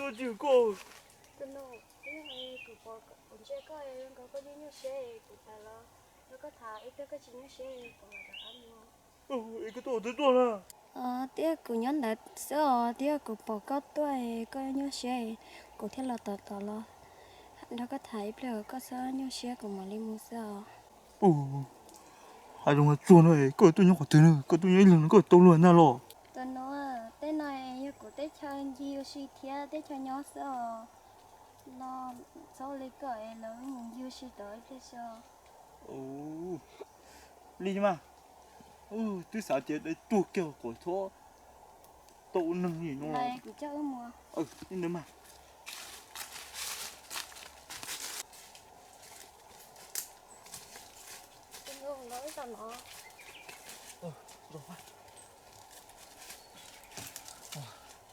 Tsis yog koj. Tus nus, kuv pom kuv ntsia koj zoo nkaus koj nyuaj nyuaj siab, kuv tawm los nrog koj tham ib pliag, koj tsis nyuaj siab kuv mam rov qab mus. Es koj tuaj twb tuaj na. Tias kuv nyob ntawd xwb os, tias kuv pom koj tuaj koj nyuaj siab, kuv thiaj los tom tod los nrog koj tham ib pliag, koj txhob nyuaj siab kuv mam li mus xwb os. Hais zoo tsuag no, koj tuaj nyob qhov twg na, koj tuaj nyob ib leeg no koj tau luag na los? Tus nus, tej no yog kuv teb chaws ncig ua si thiab teb chaws nyob xwb os. No txhob ua li koj es lawv mus ncig ua si tod ib pliag xwb. Li mas, twb xav tias dai tuag kiag quas txhob tau ua neeg li no. Kuv coj wb mus. Li ntawd mas.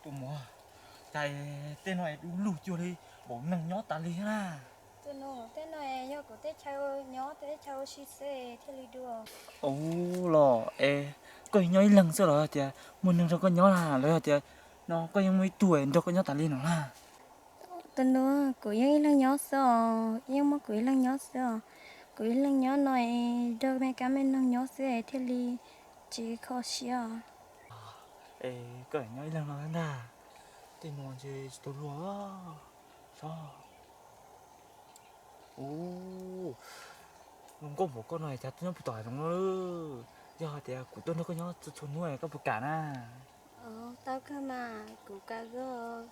Tus muam, cas tej no es du lug cuag li npaum neeg nyob tas li na. Tus nus, tej no yog kuv teb chaws nyob, teb chaws ua si xwb thiaj li dua. Ua los es koj nyob ib leeg xwb los tias muaj neeg nrog koj nyob na, los yog tias no koj yeej muaj ib tug nrog koj nyob tas li no na? Tus nus, kuv yeej ib leeg nyob xwb os, yeej muaj kuv ib leeg nyob xwb os. Kuv ib leeg nyob no es nrog me kab me noog nyob xwb es thiaj li tsis kho siab os. Es koj nyob ib leeg no ntag, tej no ntshe tsis tau luag. Ub, zoo nkauj npaum koj no cas tuaj nyob puag tom hav zoov no. Yog hais tias kuv tuaj nrog koj nyob txhua txhua hnub koj puas kam na? Tau kawg mas, kuv kam kawg.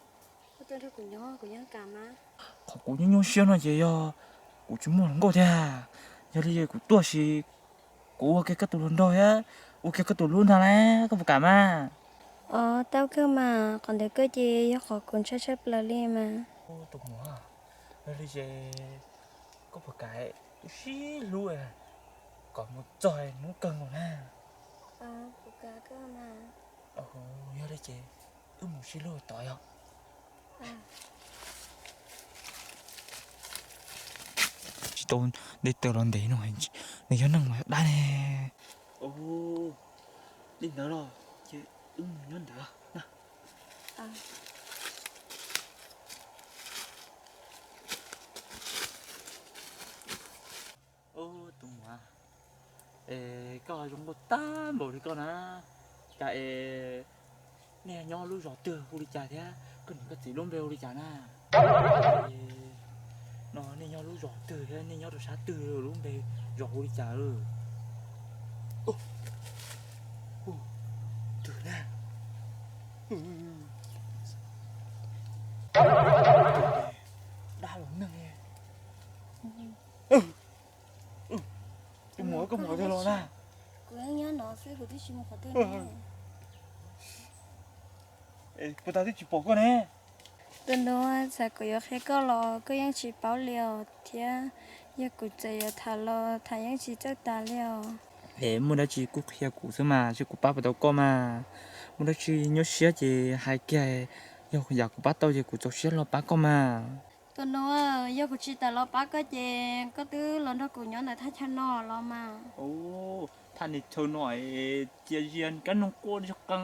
Koj tuaj nrog kuv nyob kuv yeej kam mas. Qhov kuv nyuaj nyuaj siab no ces yog kuv tsis muaj hluas nkauj thiab. Yog li kuv tuaj sis kuv ua kiag koj tus hluas nraug thiab ua kiag koj tus hlub ntag lauj, koj puas kam mas? Tau kawg mas, qhov ntawd kawg ces yog qhov kuv ntshai tshaj plaws li mas. Tus muam, yog li ces koj puas kam wb sib hlub kom mus txog hnub kawg nkaus na? Yog li ces wb mus sib hlub tod yog. Tsis tau nte taws los ntev no, nws yog neeg los yog dab ne? Li ntawd los ces wb mus nyob ntawd na. Tus muam, es koj zoo nkauj tag npaum li koj na, cas es nej nyob lub zos twg hu li cas thiab koj niam koj txiv lub npe hu li cas na? No nej nyob lub zos twg thiab nej nyob rau sab twg, lub npe zos hu li cas? Twg na? Dab los neeg. Tus muam, koj mus qhov twg los na? Kuv yeej nyob no xwb, kuv twb tsis mus qhov twg ne. Puas tas twb tsis pom koj ne? Tus nus, txawm kuv yuav qhia koj los koj yeej tsis paub li os thiab. Yog kuv txawm yuav tham los tham yeej tsis txawj tas li os. Es muaj dab tsi kuj qhia kuv xwb mas, seb kuv pab puas tau koj mas. Muaj dab tsi nyuaj siab ces hais kiag, yog yam kuv pab tau ces kuv txaus siab los pab koj mas. Tus nus, yog kuv tsis tawm los pab koj ces koj twb los nrog kuv nyob ntawm thaj chaw no los mas. Thaj niag chaw no cia zia kab noog quaj zog qees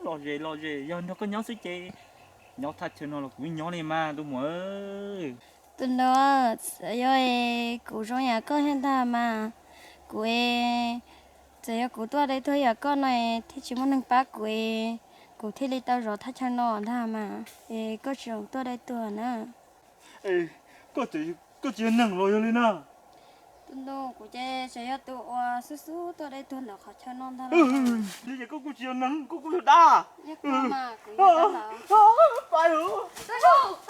los zes los zes, yog nrog koj nyob xwb ces nyob thaj chaw no los kuv nyob li mas tus muam. Tus nus, txawm yog kuv zoo yam koj thiab ntag mas, kuv, txawm yog kuv tuaj dai tuag yam koj no thiaj tsis muaj neeg pab kuv, kuv thiaj li tau zov thaj chaw no ntag mas, es koj tsis tuaj dai tuag na. Koj tsis yog neeg los yog li na? Tus nus, kuv ces tseem yog tus uas xub xub tuaj dai tuag ntawm qhov chaw no ntag. Li ces koj kuj tsis yog neeg, koj kuj yog dab. Yog koj mas kuv yog dab los?